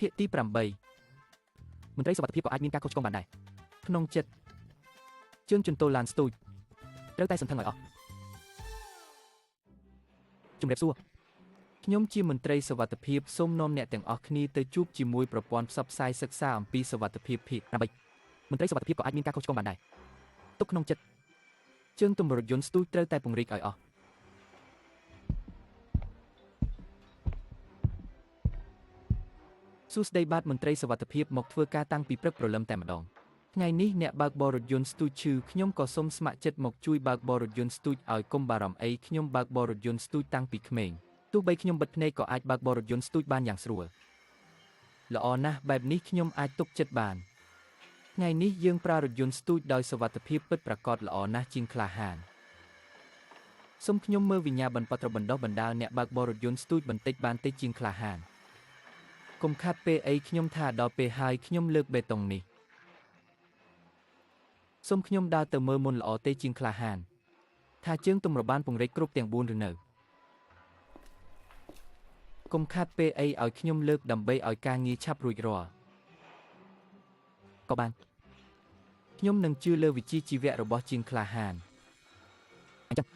ភាគទី8មន្ត្រីសុវត្ថិភាពក៏អាចមានការខុសឆ្គងបានដែរក្នុងចិត្តជើងជន្ទោលឡានស្ទូចត្រូវតែសន្ធឹងឲ្យអស់ជំរាបសួរខ្ញុំជាមន្ត្រីសុវត្ថិភាពសូមនាំអ្នកទាំងអស់គ្នាទៅជួបជាមួយប្រព័ន្ធផ្សព្វផ្សាយសិក្សាអំពីសុវត្ថិភាពភាគ8មន្ត្រីសុវត្ថិភាពក៏អាចមានការខុសឆ្គងបានដែរទុកក្នុងចិត្តជើងទំរថយន្តស្ទូចត្រូវតែពង្រីកឲ្យអស់សួស្តីបាទមន្ត្រីសុវត្ថិភាពមកធ្វើការតាំងពីព្រឹកព្រលឹមតែម្ដងថ្ងៃនេះអ្នកបើកបររថយន្តស្ទូចឈឺខ្ញុំក៏សូមស្ម័គ្រចិត្តមកជួយបើកបររថយន្តស្ទូចឲ្យកុំបារម្ភអីខ្ញុំបើកបររថយន្តស្ទូចតាំងពីក្មេងទោះបីខ្ញុំបិទភ្នែកក៏អាចបើកបររថយន្តស្ទូចបានយ៉ាងស្រួលល្អណាស់បែបនេះខ្ញុំអាចទុកចិត្តបានថ្ងៃនេះយើងប្រើរថយន្តស្ទូចដោយសុវត្ថិភាពពិតប្រាកដល្អណាស់ជាងក្លាហានសូមខ្ញុំមើលវិញ្ញាបនបត្របណ្ដុះបណ្ដាលអ្នកបើកបររថយន្តស្ទូចបន្តិចបានទេជាងក្លាហានកុំខាត់ពេលអីខ្ញុំថាដល់ពេលហើយខ្ញុំលើកបេតុងនេះសូមខ្ញុំដើរទៅមើលមុនល្អទេជាងក្លាហានថាជើងទំរបានពង្រីកគ្រប់ទាំង4ឬនៅកុំខាត់ពេលអីឲ្យខ្ញុំលើកដើម្បីឲ្យការងារឆាប់រួចរាល់ក៏បានខ្ញុំនឹងជឿលើវិជ្ជាជីវៈរបស់ជាងក្លាហានអញ្ចឹង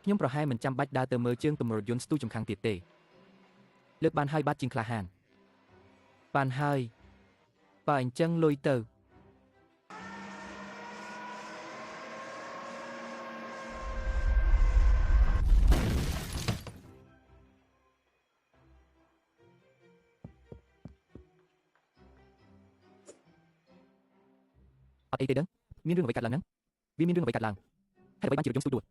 ខ្ញុំប្រហែលមិនចាំបាច់ដើរទៅមើលជើងទំរថយន្តស្ទូចចំខាងទៀតទេលើកបានហើយបាទជាងក្លាហានបានហើយបើអញ្ចឹងលុយទៅអត់អីទេដឹងមានរឿងអ្វីកាត់ឡើងហ្នឹងវាមានរឿងអ្វីកាត់ឡើងហេតុអ្វីបានជារថយន្តស្ទូចដួល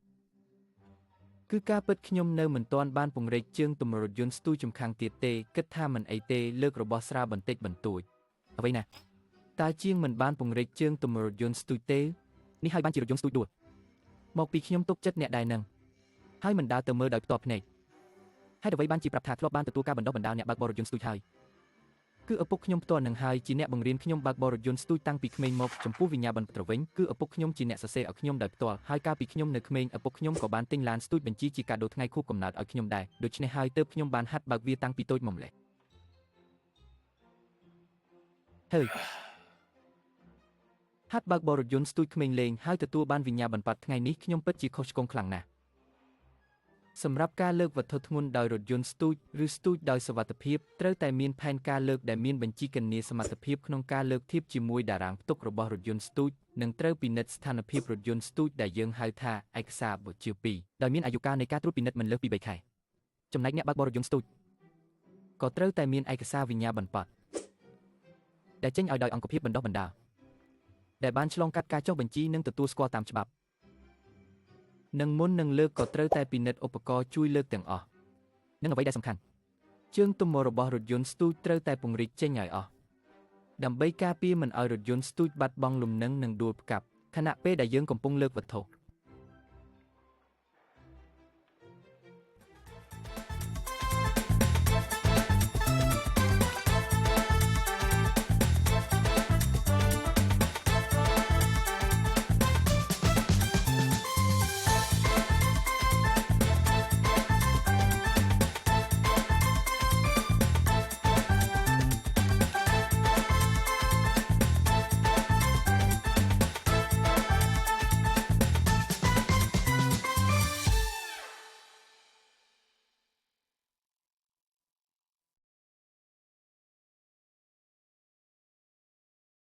គឺការពិតខ្ញុំនៅមិនទាន់បានពង្រីកជើងទំរថយន្តស្ទូចចំខាងទៀតទេគិតថាមិនអីទេលើករបស់ស្រាលបន្តិចបន្តួចអ្វីណាតើជាងមិនបានពង្រីកជើងទំរថយន្តស្ទូចទេនេះហើយបានជារថយន្តស្ទូចដួលមកពីខ្ញុំទុកចិត្តអ្នកដែរនឹងហើយមិនដើរទៅមើលដោយផ្ទាល់ភ្នែកហេតុអ្វីបានជាប្រាប់ថាធ្លាប់បានទទួលការបណ្ដុះបណ្ដាលអ្នកបើកបររថយន្តស្ទូចហើយគឺឪពុកខ្ញុំផ្ទាល់នឹងហើយជាអ្នកបង្រៀនខ្ញុំបើកបររថយន្តស្ទូចតាំងពីក្មេងមកចំពោះវិញ្ញាបនបត្រវិញគឺឪពុកខ្ញុំជាអ្នកសរសេរឲ្យខ្ញុំដោយផ្ទាល់ហើយកាលពីខ្ញុំនៅក្មេងឪពុកខ្ញុំក៏បានទិញឡានស្ទូចបញ្ជីជាកាដូថ្ងៃខួបកំណើតឲ្យខ្ញុំដែរដូច្នេះហើយទើបខ្ញុំបានហាត់បើកវាតាំងពីតូចមកម្ល៉េះហើយហាត់បើកបររថយន្តស្ទូចក្មេងលេងហើយទទួលបានវិញ្ញាបនបត្រថ្ងៃនេះខ្ញុំពិតជាខុសឆ្គងខ្លាំងណាស់សម្រាប់ការលើកវត្ថុធ្ងន់ដោយរថយន្តស្ទូចឬស្ទូចដោយសុវត្ថិភាពត្រូវតែមានផែនការលើកដែលមានបញ្ជីគណនាសមត្ថភាពក្នុងការលើកធៀបជាមួយតារាងផ្ទុករបស់រថយន្តស្ទូចនិងត្រូវពិនិត្យស្ថានភាពរថយន្តស្ទូចដែលយើងហៅថាឯកសារបជា2ដោយមានអាយុកាលនៃការត្រួតពិនិត្យមិនលើសពី3ខែចំណែកអ្នកបើកបររថយន្តស្ទូចក៏ត្រូវតែមានឯកសារវិញ្ញាបនបត្រដែលចេញឲ្យដោយអង្គភាពបណ្ដុះបណ្ដាលដែលបានឆ្លងកាត់ការចុះបញ្ជីនិងទទួលស្គាល់តាមច្បាប់និងមុននឹងលើកក៏ត្រូវតែពិនិត្យឧបករណ៍ជួយលើកទាំងអស់និងអ្វីដែលសំខាន់ជើងទំរបស់រថយន្តស្ទូចត្រូវតែពង្រីកចេញឲ្យអស់ដើម្បីការពារមិនឲ្យរថយន្តស្ទូចបាត់បង់លំនឹងនិងដួលផ្កាប់ខណៈពេលដែលយើងកំពុងលើកវត្ថុ